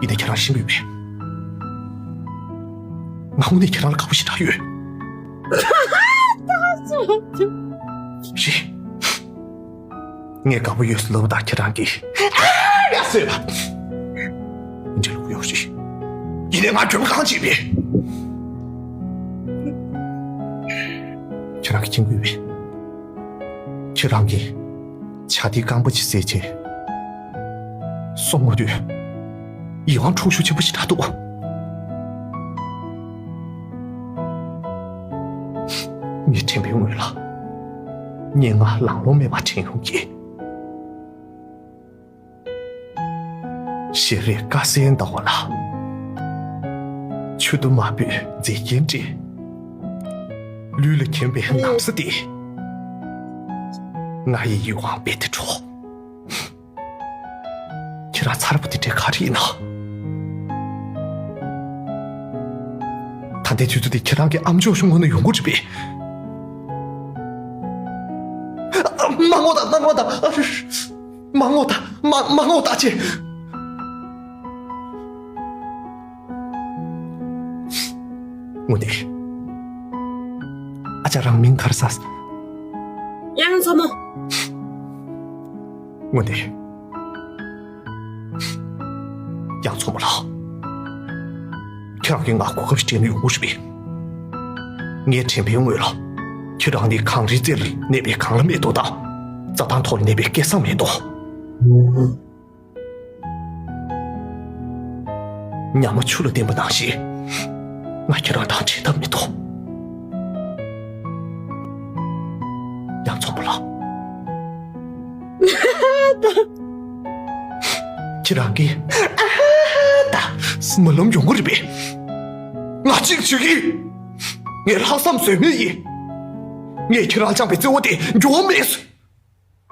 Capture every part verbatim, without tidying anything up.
ཡིན་ནའི་ཁྱེད་རང་ཤེས་ཀྱི་ཡོད་པས། ང་དངོས་གནས་ཁྱེད་རང་ལ་དགའ་པོ་ཞེ་དྲག་ཡོད། རེད། ངས་དགའ་པོ་ཡོད་ཟེར་ལབ་པ་དང་ཁྱེད་རང་གིས་ཨ་ཡ་ཟེར་བ། འདྲ་ལུགས་ཡོད་རེད། ཡིན་ནའི་ང་གྱོང་གང་བྱེད་པས། ཁྱེད་རང་གིས་མཁྱེན་གྱི་ཡོད་པས། ཁྱེད་རང་གིས་བྱ་དེའི་རྐང་པ་ཅིག་བསད་བྱས་སོང་ངོ་དུས། ཡིད་དབང་འཕྲོག་ཤུགས་ཆེན་པོ་ཞིག་འདྲ་འདུག་ངས་དྲན་པའི་སྔོན་ལ་སྙན་ངག་ལང་ལོང་མེད་པ་དྲན་ཡོང་གི། ཞལ་རས་དཀར་གསལ་ཟླ་བ་ལ། མཆུ་ཏོ་དམར་པོས་མཛེས་རྒྱན་སྤྲས། ལུས་ལ་གྱོན་པའི་ན་བཟའ་དེས། ང་ཡི་ཡིད་དབང་རྦད་དེ་འཕྲོག་ཁྱེད་རང་ཚ་ར་པོ་དེ་འདྲའི་ག་རེ་ཡིན་ན། ད་ལྟའི་དུས་ཚོད་འདི་ཁྱེད་རང་གི་ཨམ་ཅོག་ཤོག་ངོས་ནས་ཡོང་གི་རེད་པས། མ་ངོ་ད། མ་ངོ་ད། མ་ངོ་ད། མ་མ་ངོ་ད་ཅེ། དངོས་གནས། ཨ་ཅག་རང་མིང་ག་རེ་ཟེར། གཡང་མཚོ་མོ། དངོས་གནས། གཡང་མཚོ་མོ་ལགས། ཁྱེད་རང་གིས་ང་གོ་སྐབས་ཤིག་སྤྲད་ན་ཡོང་གི་རེད་པས། ངས་དྲན་པའི་སྔོན་ལ་ཁྱེད་རང་ནི་གངས་རིའི་རྩེ་ལ་གནས་པའི་གངས་ལྷ་མེ་ཏོག་དང་། རྩྭ་ཐང་ཐོག་ལ་གནས་པའི་སྐལ་བཟང་མེ་ཏོག་ཉ་མ་ཆུ་ལ་བརྟེན་པ་ནང་བཞིན། ང་ཁྱེད་རང་དང་བྲལ་ཐབས་མི་འདུག་གཡང་མཚོ་མོ་ལགས། ཁྱེད་རང་གིས་ཨ་ཧ་ཧ་ད་སྨོན་ལམ་ཡོང་གི་རེད་པས། ང་གཅིག་བྱེད་ཀྱི། ངས་ལྷག་བསམ་ཟོལ་མེད་ཡིན། ངས་ཁྱེད་རང་བཅངས་པའི་བརྩེ་བ་དེ་འགྱུར་བ་མེད།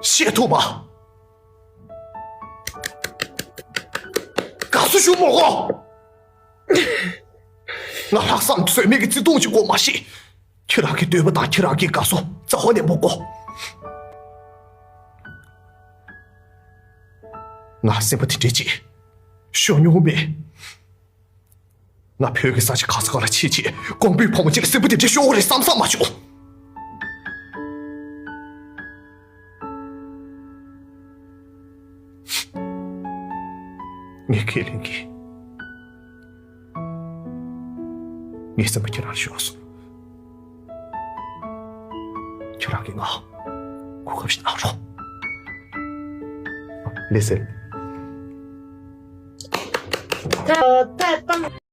ཤེས་ཐུབ་པ། དགའ་བསུ་ཞུ་མི་དགོས། ང་ལྷག་བསམ་ཟོལ་མེད་ཀྱི་བརྩེ་དུང་ཞིག་དགོས་མ་གཞི། ཁྱེད་རང་གི་འདོད་པ་དང་ཁྱེད་རང་གི་དགའ་བསུ་རྩ་བ་ནས་མི་དགོས། ང་སེམས་པ་དེ་འདྲའི་ཅིག་ཤོར་མྱོང་མེད། ང་བོད་ཀྱི་ས་ཆ་ག་ས་ག་ལ་ཕྱིན་བྱས་ཀོང་པོའི་ཕོ་མོ་ཅིག་ལ་སེམས་པ་དེ་འདྲ་ཤོར་བ་རེད་བསམ་བསམ་མ་བྱུང་། ངས་ཁས་ལེན་གྱི། ངའི་སེམས་པ་ཁྱེད་རང་ལ་ཤོར་སོང་། ཁྱེད་རང་གིས་ང་གོ་སྐབས་ཤིག་གནང་རོགས། ལགས་སེ། ད་ད་ད།